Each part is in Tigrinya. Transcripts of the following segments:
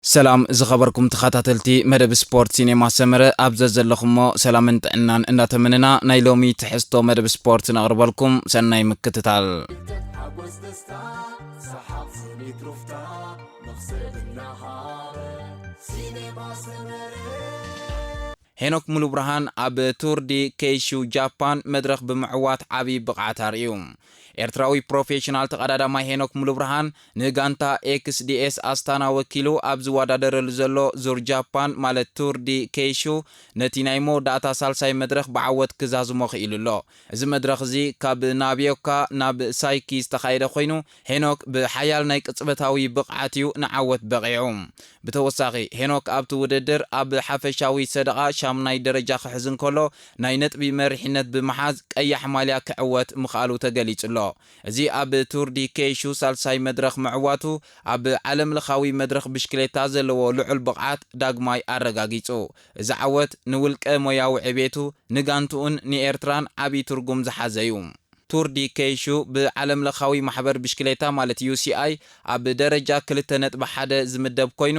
ሰላም ዝኸበርኩም ተኸታተልቲ መደብ ስፖርት ሲኔማ ሰመረ፣ ኣብ ዘዘለኹሞ ሰላምን ጥዕናን እንዳተመነና፣ ናይ ሎሚ ትሕዝቶ መደብ ስፖርት ነቕርበልኩም። ሰናይ ምክትታል። ሄኖክ ሙሉብርሃን ኣብ ቱር ዲ ኬይሹ ጃፓን መድረኽ ብምዕዋት ዓቢ ብቕዓት ኣርእዩ። ኤርትራዊ ፕሮፌሽናል ተቐዳዳማይ ሄኖክ ሙሉብርሃን ንጋንታ ኤክስዲኤስ ኣስታና ወኪሉ ኣብ ዝወዳደረሉ ዘሎ ዙር ጃፓን፣ ማለት ቱር ዲ ኬይሹ፣ ነቲ ናይ መወዳእታ ሳልሳይ መድረኽ ብዓወት ክዛዝሞ ክኢሉ ኣሎ። እዚ መድረኽ እዚ ካብ ናብዮካ ናብ ሳይኪ ዝተኻየደ ኮይኑ፣ ሄኖክ ብሓያል ናይ ቅጽበታዊ ብቕዓት እዩ ንዓወት በቒዑ። ብተወሳኺ፣ ሄኖክ ኣብቲ ውድድር ኣብ ሓፈሻዊ ሰደቓ ሻምናይ ደረጃ ክሕዝ እንከሎ፣ ናይ ነጥቢ መሪሕነት ብምሓዝ ቀያሕ ማልያ ክዕወት ምኽኣሉ ተገሊጹ ኣሎ። እዚ ኣብ ቱር ዲ ኬይሹ ሳልሳይ መድረኽ ምዕዋቱ፣ ኣብ ዓለምለኻዊ መድረኽ ብሽክሌታ ዘለዎ ልዑል ብቕዓት ዳግማይ ኣረጋጊጹ። እዚ ዓወት ንውልቀ ሞያዊ ዕቤቱ፣ ንጋንትኡን ንኤርትራን ዓቢ ትርጉም ዝሓዘ እዩ። ቱር ዲ ኬይሹ ብዓለምለኻዊ ማሕበር ብሽክሌታ፣ ማለት ዩ ሲ ኣይ፣ ኣብ ደረጃ ክልተ ነጥቢ ሓደ ዝምደብ ኮይኑ፣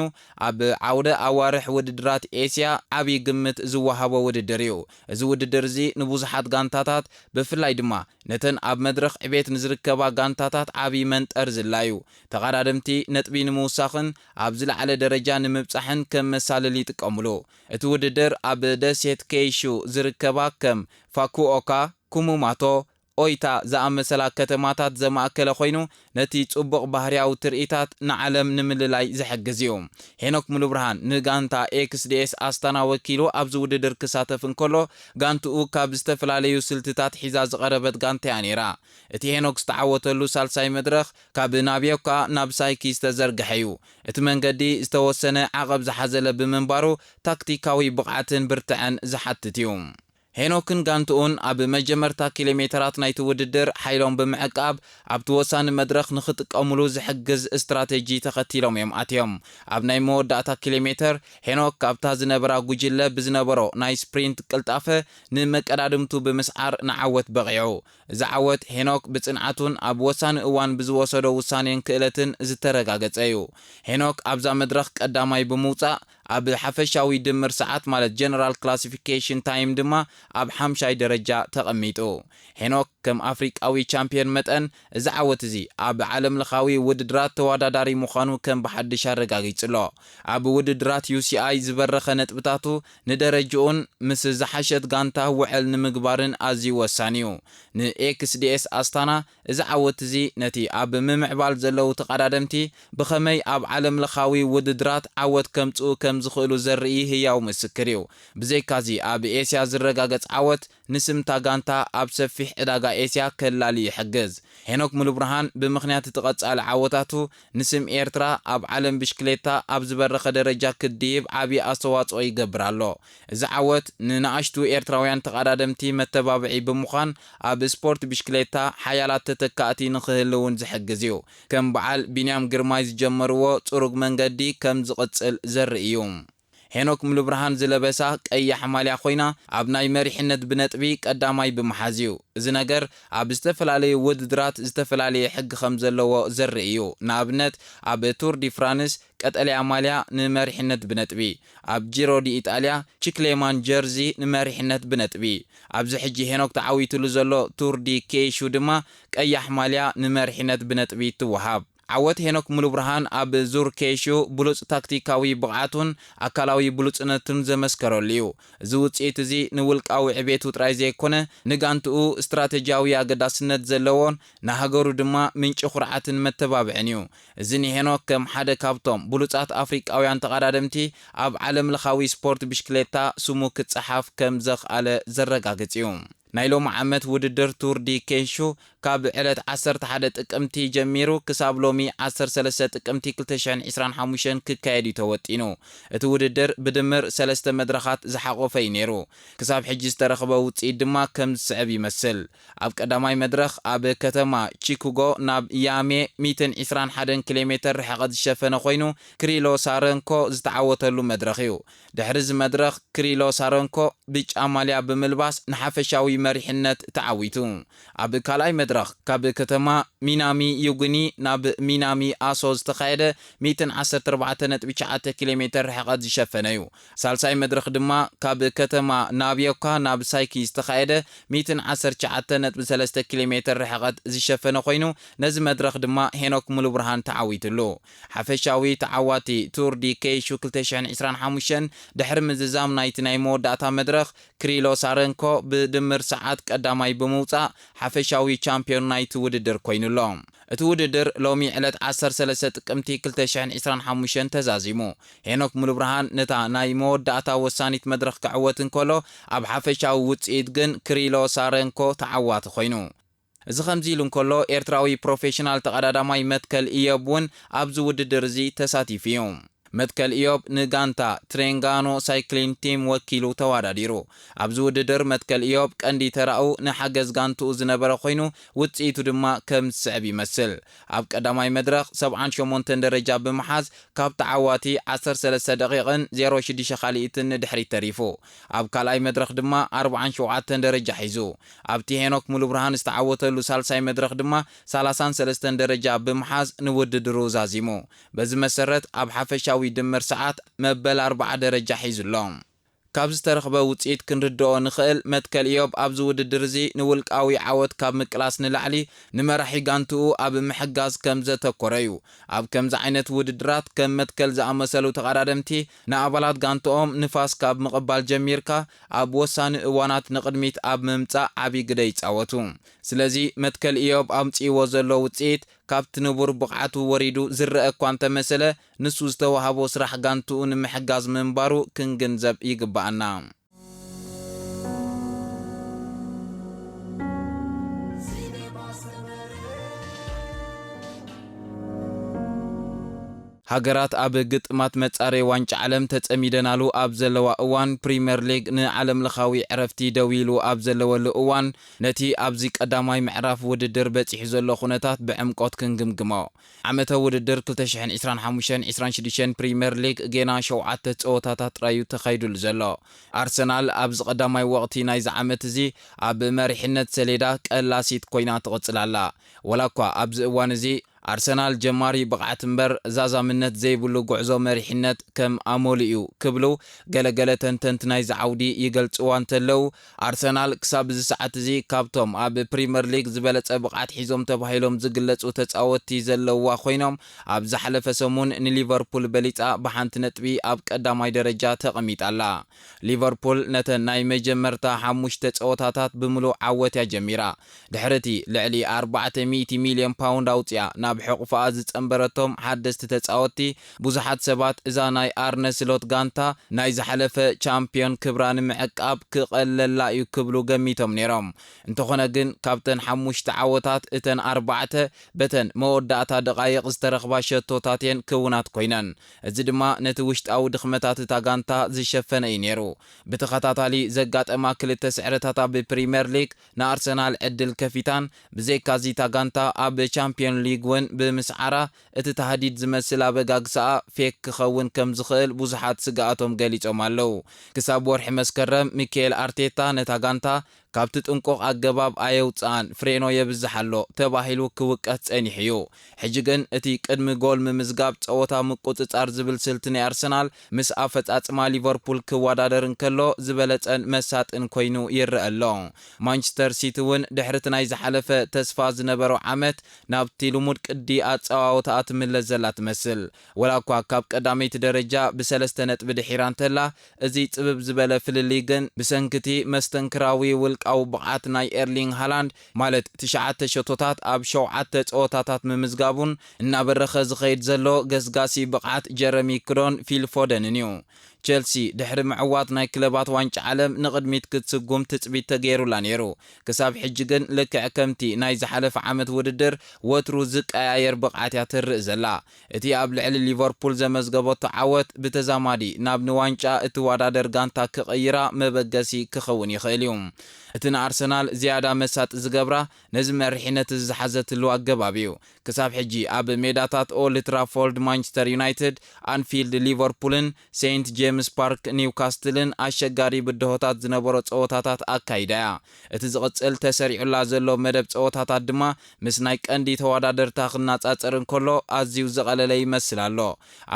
ኣብ ዓውደ ኣዋርሕ ውድድራት ኤስያ ዓቢ ግምት ዝወሃቦ ውድድር እዩ። እዚ ውድድር እዚ ንብዙሓት ጋንታታት፣ ብፍላይ ድማ ነተን ኣብ መድረኽ ዕቤት ንዝርከባ ጋንታታት ዓቢ መንጠር ዝላዩ፣ ተቐዳደምቲ ነጥቢ ንምውሳኽን ኣብ ዝለዓለ ደረጃ ንምብጻሕን ከም መሳልል ይጥቀምሉ። እቲ ውድድር ኣብ ደሴት ኬይሹ ዝርከባ ከም ፋኩኦካ፣ ኩሙማቶ፣ ኦይታ ዝኣመሰላ ከተማታት ዘማእከለ ኮይኑ፣ ነቲ ጽቡቕ ባህርያዊ ትርኢታት ንዓለም ንምልላይ ዝሕግዝ እዩ። ሄኖክ ሙሉብርሃን ንጋንታ ኤክስዲኤስ ኣስታና ወኪሉ ኣብዚ ውድድር ክሳተፍ እንከሎ፣ ጋንትኡ ካብ ዝተፈላለዩ ስልትታት ሒዛ ዝቐረበት ጋንታ እያ ነይራ። እቲ ሄኖክ ዝተዓወተሉ ሳልሳይ መድረኽ ካብ ናብዮካ ናብ ሳይኪ ዝተዘርግሐ እዩ። እቲ መንገዲ ዝተወሰነ ዓቐብ ዝሓዘለ ብምንባሩ፣ ታክቲካዊ ብቕዓትን ብርትዐን ዝሓትት እዩ። ሄኖክን ጋንትኡን ኣብ መጀመርታ ኪሎ ሜተራት ናይቲ ውድድር ሓይሎም ብምዕቃብ፣ ኣብቲ ወሳኒ መድረኽ ንኽጥቀምሉ ዝሕግዝ ስትራተጂ ተኸቲሎም እዮም ኣትዮም። ኣብ ናይ መወዳእታ ኪሎ ሜተር፣ ሄኖክ ካብታ ዝነበራ ጉጅለ ብዝነበሮ ናይ ስፕሪንት ቅልጣፈ ንመቀዳድምቱ ብምስዓር ንዓወት በቒዑ። እዚ ዓወት፣ ሄኖክ ብጽንዓቱን ኣብ ወሳኒ እዋን ብዝወሰዶ ውሳኔን ክእለትን ዝተረጋገጸ እዩ። ሄኖክ ኣብዛ መድረኽ ቀዳማይ ብምውጻእ፣ ኣብ ሓፈሻዊ ድምር ሰዓት፣ ማለት ጀነራል ክላሲፊኬሽን ታይም፣ ድማ ኣብ ሓምሻይ ደረጃ ተቐሚጡ። ሄኖክ ከም ኣፍሪቃዊ ቻምፒዮን መጠን፣ እዚ ዓወት እዚ ኣብ ዓለምለኻዊ ውድድራት ተወዳዳሪ ምዃኑ ከም ብሓድሽ ኣረጋጊጹ ኣሎ። ኣብ ውድድራት ዩ ሲ ኣይ ዝበረኸ ነጥብታቱ ንደረጅኡን ምስ ዝሓሸት ጋንታ ውዕል ንምግባርን ኣዝዩ ወሳኒ እዩ። ንኤክስዲኤስ ኣስታና፣ እዚ ዓወት እዚ ነቲ ኣብ ምምዕባል ዘለዉ ተቐዳደምቲ ብኸመይ ኣብ ዓለምለኻዊ ውድድራት ዓወት ከምጽኡ ከም ዝኽእሉ ዘርኢ ህያው ምስክር እዩ። ብዘይካዚ፣ ኣብ ኤስያ ዝረጋገጽ ዓወት ንስምታ ጋንታ ኣብ ሰፊሕ ዕዳጋ ኤስያ ከላሊ ይሕግዝ። ሄኖክ ሙሉብርሃን ብምኽንያት እቲ ቀጻሊ ዓወታቱ ንስም ኤርትራ ኣብ ዓለም ብሽክሌታ ኣብ ዝበረኸ ደረጃ ክድይብ ዓቢ ኣስተዋጽኦ ይገብር ኣሎ። እዚ ዓወት ንንኣሽቱ ኤርትራውያን ተቐዳደምቲ መተባብዒ ብምዃን፣ ኣብ ስፖርት ብሽክሌታ ሓያላት ተተካእቲ ንኽህልውን ዝሕግዝ እዩ። ከም በዓል ቢንያም ግርማይ ዝጀመርዎ ጽሩግ መንገዲ ከም ዝቕጽል ዘርኢ እዩ። ሄኖክ ሙሉብርሃን ዝለበሳ ቀያሕ ማልያ ኮይና፣ ኣብ ናይ መሪሕነት ብነጥቢ ቀዳማይ ብምሓዝ እዩ። እዚ ነገር ኣብ ዝተፈላለዩ ውድድራት ዝተፈላለየ ሕጊ ከም ዘለዎ ዘርኢ እዩ። ንኣብነት፣ ኣብ ቱር ዲ ፍራንስ ቀጠልያ ማልያ ንመሪሕነት ብነጥቢ፣ ኣብ ጂሮ ዲ ኢጣልያ ቺክሌማን ጀርዚ ንመሪሕነት ብነጥቢ። ኣብዚ ሕጂ ሄኖክ ተዓዊትሉ ዘሎ ቱር ዲ ኬይሹ ድማ ቀያሕ ማልያ ንመሪሕነት ብነጥቢ ትወሃብ። ዓወት ሄኖክ ሙሉብርሃን ኣብ ዙር ኬይሹ ብሉጽ ታክቲካዊ ብቕዓቱን ኣካላዊ ብሉጽነቱን ዘመስከረሉ እዩ። እዚ ውጽኢት እዚ ንውልቃዊ ዕቤቱ ጥራይ ዘይኮነ፣ ንጋንትኡ ስትራተጂያዊ ኣገዳስነት ዘለዎን ንሃገሩ ድማ ምንጪ ኩርዓትን መተባብዕን እዩ። እዚ ንሄኖክ ከም ሓደ ካብቶም ብሉጻት ኣፍሪቃውያን ተቐዳደምቲ ኣብ ዓለምለኻዊ ስፖርት ብሽክሌታ ስሙ ክጸሓፍ ከም ዘኽኣለ ዘረጋግጽ እዩ። ናይ ሎሚ ዓመት ውድድር ቱር ዲ ኬንሹ ካብ ዕለት ዓሰርተ ሓደ ጥቅምቲ ጀሚሩ ክሳብ ሎሚ ዓሰርተ ሰለስተ ጥቅምቲ ክልተ ሽሕን ዕስራን ሓሙሽተን ክካየድ እዩ ተወጢኑ። እቲ ውድድር ብድምር ሰለስተ መድረኻት ዝሓቖፈ እዩ ነይሩ። ክሳብ ሕጂ ዝተረኽበ ውጽኢት ድማ ከም ዝስዕብ ይመስል። ኣብ ቀዳማይ መድረኽ ኣብ ከተማ ቺኩጎ ናብ ያሜ ሚእትን ዕስራን ሓደን ኪሎ ሜተር ርሕቐት ዝሸፈነ ኮይኑ፣ ክሪሎ ሳረንኮ ዝተዓወተሉ መድረኽ እዩ። ድሕሪ እዚ መድረኽ፣ ክሪሎ ሳረንኮ ብጫ ማልያ ብምልባስ ንሓፈሻዊ መሪሕነት ተዓዊቱ። ኣብ ካልኣይ መድረኽ ካብ ከተማ ሚናሚ ዩጉኒ ናብ ሚናሚ ኣሶ ዝተኻየደ ሚእትን ዓሰርተ ኣርባዕተ ነጥቢ ትሽዓተ ኪሎ ሜትር ርሕቐት ዝሸፈነ እዩ። ሳልሳይ መድረኽ ድማ ካብ ከተማ ናብዮካ ናብ ሳይኪ ዝተኻየደ ሚእትን ዓሰርተ ትሽዓተ ነጥቢ ሰለስተ ኪሎ ሜትር ርሕቐት ዝሸፈነ ኮይኑ፣ ነዚ መድረኽ ድማ ሄኖክ ሙሉብርሃን ተዓዊትሉ። ሓፈሻዊ ተዓዋቲ ቱር ዲ ኬይሹ ክልተ ሽሕን ዕስራን ሓሙሽተን ድሕሪ ምዝዛም ናይቲ ናይ መወዳእታ መድረኽ፣ ክሪሎ ሳረንኮ ብድምር ሰዓት ቀዳማይ ብምውጻእ ሓፈሻዊ ቻምፒዮን ናይቲ ውድድር ኮይኑሎ። እቲ ውድድር ሎሚ ዕለት ዓሰርተ ሰለስተ ጥቅምቲ ክልተ ሽሕን ዕስራን ሓሙሽተን ተዛዚሙ። ሄኖክ ሙሉብርሃን ነታ ናይ መወዳእታ ወሳኒት መድረኽ ክዕወት እንከሎ፣ ኣብ ሓፈሻዊ ውጽኢት ግን ክሪሎ ሳረንኮ ተዓዋቲ ኮይኑ። እዚ ከምዚ ኢሉ እንከሎ፣ ኤርትራዊ ፕሮፌሽናል ተቐዳዳማይ መትከል ኢዮብ እውን ኣብዚ ውድድር እዚ ተሳቲፉ እዩ። መትከል ኢዮብ ንጋንታ ትሬንጋኖ ሳይክሊን ቲም ወኪሉ ተወዳዲሩ። ኣብዚ ውድድር መትከል ኢዮብ ቀንዲ ተራኡ ንሓገዝ ጋንትኡ ዝነበረ ኮይኑ፣ ውጽኢቱ ድማ ከም ዝስዕብ ይመስል። ኣብ ቀዳማይ መድረኽ ሰብዓን ሸሞንተን ደረጃ ብምሓዝ፣ ካብ ተዓዋቲ ዓሰርተ ሰለስተ ደቂቕን ዜሮ ሽዱሽተ ካልኢትን ንድሕሪት ተሪፉ። ኣብ ካልኣይ መድረኽ ድማ ኣርብዓን ሸውዓተን ደረጃ ሒዙ። ኣብቲ ሄኖክ ሙሉብርሃን ዝተዓወተሉ ሳልሳይ መድረኽ ድማ ሰላሳን ሰለስተን ደረጃ ብምሓዝ ንውድድሩ ዛዚሙ። በዚ መሰረት ኣብ ሓፈሻዊ ድምር ሰዓት መበል ኣርብዓ ደረጃ ሒዙ ኣሎ። ካብ ዝተረኽበ ውጽኢት ክንርድኦ ንኽእል፣ መትከል ኢዮብ ኣብዚ ውድድር እዚ ንውልቃዊ ዓወት ካብ ምቅላስ ንላዕሊ ንመራሒ ጋንትኡ ኣብ ምሕጋዝ ከም ዘተኮረ እዩ። ኣብ ከምዚ ዓይነት ውድድራት ከም መትከል ዝኣመሰሉ ተቐዳደምቲ ንኣባላት ጋንትኦም ንፋስ ካብ ምቕባል ጀሚርካ ኣብ ወሳኒ እዋናት ንቕድሚት ኣብ ምምጻእ ዓቢ ግደ ይጻወቱ። ስለዚ መትከል ኢዮብ ኣምጺእዎ ዘሎ ውጽኢት ካብቲ ንቡር ብቕዓቱ ወሪዱ ዝረአ እኳ እንተመሰለ፣ ንሱ ዝተዋህቦ ስራሕ ጋንትኡ ንምሕጋዝ ምንባሩ ክንግንዘብ ይግብኣና። ሃገራት ኣብ ግጥማት መጻረዪ ዋንጫ ዓለም ተጸሚደናሉ ኣብ ዘለዋ እዋን፣ ፕሪምየር ሊግ ንዓለምለኻዊ ዕረፍቲ ደው ኢሉ ኣብ ዘለወሉ እዋን፣ ነቲ ኣብዚ ቀዳማይ ምዕራፍ ውድድር በጺሑ ዘሎ ኩነታት ብዕምቆት ክንግምግሞ። ዓመተ ውድድር ክልተ ሽሕን ዕስራን ሓሙሽተን ዕስራን ሽዱሽተን ፕሪምየር ሊግ ጌና ሸውዓተ ጸወታታት ጥራይ እዩ ተኻይዱሉ ዘሎ። ኣርሰናል ኣብዚ ቀዳማይ ወቕቲ ናይዚ ዓመት እዚ ኣብ መሪሕነት ሰሌዳ ቀላሲት ኮይና ትቕጽል ኣላ። ወላ እኳ ኣብዚ እዋን እዚ ኣርሰናል ጀማሪ ብቕዓት እምበር ዛዛምነት ዘይብሉ ጉዕዞ መሪሕነት ከም ኣመሉ እዩ ክብሉ ገለገለ ተንተንቲ ናይዚ ዓውዲ ይገልጽዋ እንተለዉ፣ ኣርሰናል ክሳብ እዚ ሰዓት እዚ ካብቶም ኣብ ፕሪምየር ሊግ ዝበለጸ ብቕዓት ሒዞም ተባሂሎም ዝግለጹ ተጻወትቲ ዘለውዋ ኮይኖም፣ ኣብ ዝሓለፈ ሰሙን ንሊቨርፑል በሊጻ ብሓንቲ ነጥቢ ኣብ ቀዳማይ ደረጃ ተቐሚጣ ኣላ። ሊቨርፑል ነተን ናይ መጀመርታ ሓሙሽተ ጸወታታት ብምሉእ ዓወት እያ ጀሚራ። ድሕሪ እቲ ልዕሊ ኣርባዕተ ሚእቲ ሚልዮን ፓውንድ ኣውጺኣ ናብ ሕቑፋኣ ዝጸንበረቶም ሓደስቲ ተጻወትቲ፣ ብዙሓት ሰባት እዛ ናይ ኣርነ ስሎት ጋንታ ናይ ዝሓለፈ ቻምፕዮን ክብራ ንምዕቃብ ክቐለላ እዩ ክብሉ ገሚቶም ነይሮም። እንተኾነ ግን፣ ካብተን ሓሙሽተ ዓወታት እተን ኣርባዕተ በተን መወዳእታ ደቓይቕ ዝተረኽባ ሸቶታት እየን ክውናት ኮይነን። እዚ ድማ ነቲ ውሽጣዊ ድኽመታት እታ ጋንታ ዝሸፈነ እዩ ነይሩ። ብተኸታታሊ ዘጋጠማ ክልተ ስዕረታት ኣብ ፕሪምየር ሊግ ንኣርሰናል ዕድል ከፊታን፣ ብዘይካዚ እታ ጋንታ ኣብ ቻምፕዮን ሊግ እውን ብምስዓራ፣ እቲ ታህዲድ ዝመስል ኣበጋግሳኣ ፌክ ክኸውን ከም ዝኽእል ብዙሓት ስግኣቶም ገሊጾም ኣለዉ። ክሳብ ወርሒ መስከረም፣ ሚካኤል ኣርቴታ ነታ ጋንታ ካብቲ ጥንቁቕ ኣገባብ ኣየውጽኣን፣ ፍሬኖ የብዝሕ ኣሎ ተባሂሉ ክውቀስ ጸኒሑ እዩ። ሕጂ ግን እቲ ቅድሚ ጎል ምምዝጋብ ጸወታ ምቁጽጻር ዝብል ስልቲ ናይ ኣርሰናል ምስ ኣፈጻጽማ ሊቨርፑል ክወዳደር እንከሎ ዝበለጸን መሳጥን ኮይኑ ይረአ ኣሎ። ማንቸስተር ሲቲ እውን ድሕሪ እቲ ናይ ዝሓለፈ ተስፋ ዝነበሮ ዓመት ናብቲ ልሙድ ቅዲ ኣጸዋውታኣ ትምለስ ዘላ ትመስል። ወላ እኳ ካብ ቀዳመይቲ ደረጃ ብሰለስተ ነጥቢ ድሒራ እንተላ፣ እዚ ጽብብ ዝበለ ፍልልይ ግን ብሰንኪ እቲ መስተንክራዊ ውልቃዊ ብቕዓት ናይ ኤርሊንግ ሃላንድ፣ ማለት ትሽዓተ ሸቶታት ኣብ ሸውዓተ ጸወታታት ምምዝጋቡን እናበረኸ ዝኸይድ ዘሎ ገስጋሲ ብቕዓት ጀረሚ ክዶን ፊል ፎደንን እዩ። ቸልሲ ድሕሪ ምዕዋት ናይ ክለባት ዋንጫ ዓለም ንቕድሚት ክትስጉም ትጽቢት ተገይሩላ ነይሩ። ክሳብ ሕጂ ግን ልክዕ ከምቲ ናይ ዝሓለፈ ዓመት ውድድር ወትሩ ዝቀያየር ብቕዓት እያ ትርኢ ዘላ። እቲ ኣብ ልዕሊ ሊቨርፑል ዘመዝገበቶ ዓወት ብተዛማዲ ናብ ንዋንጫ እትወዳደር ጋንታ ክቕይራ መበገሲ ክኸውን ይኽእል እዩ። እቲ ንኣርሰናል ዝያዳ መሳጢ ዝገብራ ነዚ መሪሕነት እዚ ዝሓዘትሉ ኣገባብ እዩ። ክሳብ ሕጂ ኣብ ሜዳታት ኦልድ ትራፎርድ ማንቸስተር ዩናይትድ፣ ኣንፊልድ ሊቨርፑልን ሴንት ጀምስ ፓርክ ኒውካስትልን ኣሸጋሪ ብድሆታት ዝነበሮ ጸወታታት ኣካይዳ እያ። እቲ ዝቕጽል ተሰሪዑላ ዘሎ መደብ ጸወታታት ድማ ምስ ናይ ቀንዲ ተወዳደርታ ክነጻጸር እንከሎ ኣዝዩ ዝቐለለ ይመስል ኣሎ።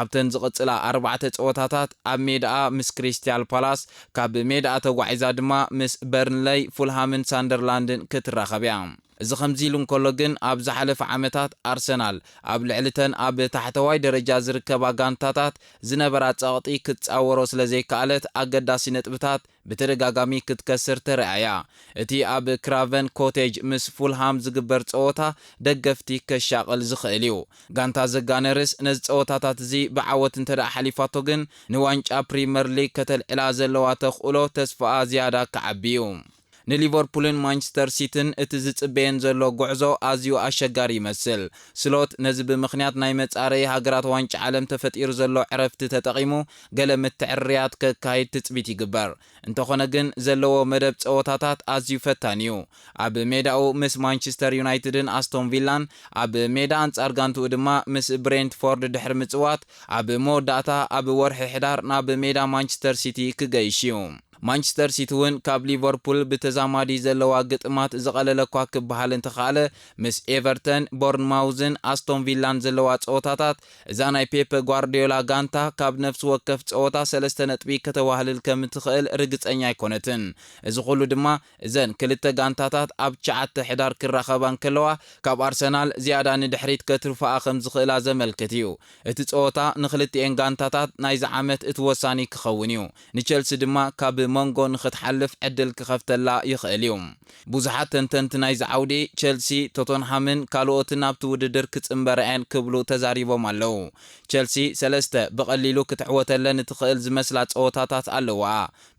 ኣብተን ዝቕጽላ ኣርባዕተ ጸወታታት ኣብ ሜዳኣ ምስ ክሪስታል ፓላስ፣ ካብ ሜዳኣ ተጓዒዛ ድማ ምስ በርንለይ፣ ፉልሃምን ሳንደርላንድን ክትራኸብ እያ። እዚ ከምዚ ኢሉ እንከሎ ግን፣ ኣብ ዝሓለፈ ዓመታት ኣርሰናል ኣብ ልዕሊተን ኣብ ታሕተዋይ ደረጃ ዝርከባ ጋንታታት ዝነበራ ጸቕጢ ክትጻወሮ ስለ ዘይከኣለት፣ ኣገዳሲ ነጥብታት ብተደጋጋሚ ክትከስር ተራእያ። እቲ ኣብ ክራቨን ኮቴጅ ምስ ፉልሃም ዝግበር ጸወታ ደገፍቲ ከሻቕል ዝኽእል እዩ። ጋንታ ዘጋነርስ ነዚ ጸወታታት እዚ ብዓወት እንተ ደኣ ሓሊፋቶ ግን፣ ንዋንጫ ፕሪመር ሊግ ከተልዕላ ዘለዋ ተኽእሎ ተስፋኣ ዝያዳ ክዓቢ እዩ። ንሊቨርፑልን ማንቸስተር ሲቲን እቲ ዝጽበየን ዘሎ ጉዕዞ ኣዝዩ ኣሸጋሪ ይመስል። ስሎት ነዚ ብምኽንያት ናይ መጻረዪ ሃገራት ዋንጫ ዓለም ተፈጢሩ ዘሎ ዕረፍቲ ተጠቒሙ ገለ ምትዕርያት ከካይድ ትጽቢት ይግበር። እንተኾነ ግን ዘለዎ መደብ ጸወታታት ኣዝዩ ፈታኒ እዩ። ኣብ ሜዳኡ ምስ ማንቸስተር ዩናይትድን ኣስቶን ቪላን፣ ኣብ ሜዳ ኣንጻር ጋንትኡ ድማ ምስ ብሬንትፎርድ ድሕሪ ምጽዋት፣ ኣብ መወዳእታ ኣብ ወርሒ ሕዳር ናብ ሜዳ ማንቸስተር ሲቲ ክገይሽ እዩ። ማንቸስተር ሲቲ እውን ካብ ሊቨርፑል ብተዛማዲ ዘለዋ ግጥማት ዝቐለለ እኳ ክበሃል እንተኸኣለ፣ ምስ ኤቨርተን፣ ቦርንማውዝን ኣስቶን ቪላን ዘለዋ ጸወታታት፣ እዛ ናይ ፔፕ ጓርዲዮላ ጋንታ ካብ ነፍሲ ወከፍ ጸወታ ሰለስተ ነጥቢ ከተዋህልል ከም እትኽእል ርግጸኛ ኣይኮነትን። እዚ ኩሉ ድማ እዘን ክልተ ጋንታታት ኣብ ትሽዓተ ሕዳር ክራኸባ እንከለዋ፣ ካብ ኣርሰናል ዝያዳ ንድሕሪት ከትርፍኣ ከም ዝኽእላ ዘመልክት እዩ። እቲ ጸወታ ንኽልቲኤን ጋንታታት ናይዚ ዓመት እቲ ወሳኒ ክኸውን እዩ። ንቸልሲ ድማ ካብ መንጎ ንኽትሓልፍ ዕድል ክኸፍተላ ይኽእል እዩ። ብዙሓት ተንተንቲ ናይዚ ዓውዲ፣ ቸልሲ፣ ቶተንሃምን ካልኦትን ኣብቲ ውድድር ክጽንበራ እየን ክብሉ ተዛሪቦም ኣለዉ። ቸልሲ ሰለስተ ብቐሊሉ ክትዕወተለን እትኽእል ዝመስላ ጸወታታት ኣለዋ።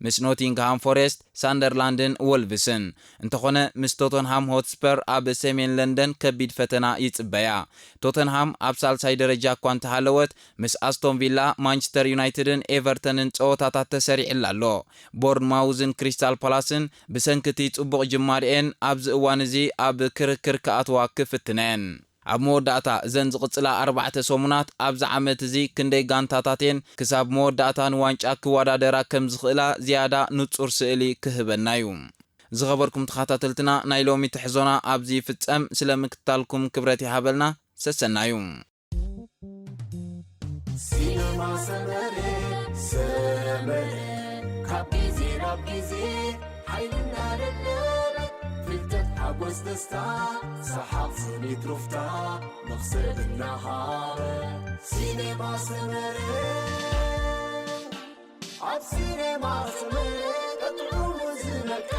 ምስ ኖቲንግሃም ፎሬስት፣ ሳንደርላንድን ወልቭስን። እንተኾነ፣ ምስ ቶተንሃም ሆትስፐር ኣብ ሰሜን ለንደን ከቢድ ፈተና ይጽበያ። ቶተንሃም ኣብ ሳልሳይ ደረጃ እኳ እንተሃለወት፣ ምስ ኣስቶን ቪላ፣ ማንቸስተር ዩናይትድን ኤቨርተንን ጸወታታት ተሰሪዕላ ኣሎ። ቦርንማውዝን ክሪስታል ፓላስን ብሰንኪ እቲ ጽቡቕ ጅማሬኤን ኣብዚ እዋን እዚ ኣብ ክርክር ክኣትዋ ክፍትነን። ኣብ መወዳእታ እዘን ዝቕጽላ ኣርባዕተ ሰሙናት ኣብዚ ዓመት እዚ ክንደይ ጋንታታት እየን ክሳብ መወዳእታ ንዋንጫ ክወዳደራ ከም ዝኽእላ ዝያዳ ንጹር ስእሊ ክህበና እዩ። ዝኸበርኩም ተኸታተልትና፣ ናይ ሎሚ ትሕዞና ኣብዚ ይፍጸም። ስለ ምክትታልኩም ክብረት ይሃበልና። ሰሰናዩ። ሲነማ ሰመረ ሰመረ ካብ ግዜ ናብ ግዜ ሓይልና ደለበ ፍልጠት ሓጎስ ደስታ ሰሓቕ ስኒት ሩፍታ መኽሰብ እናሃበ ሲነማ ሰመረ ኣብ ሲነማ ሰመረ ጥዑሙ ዝመቀ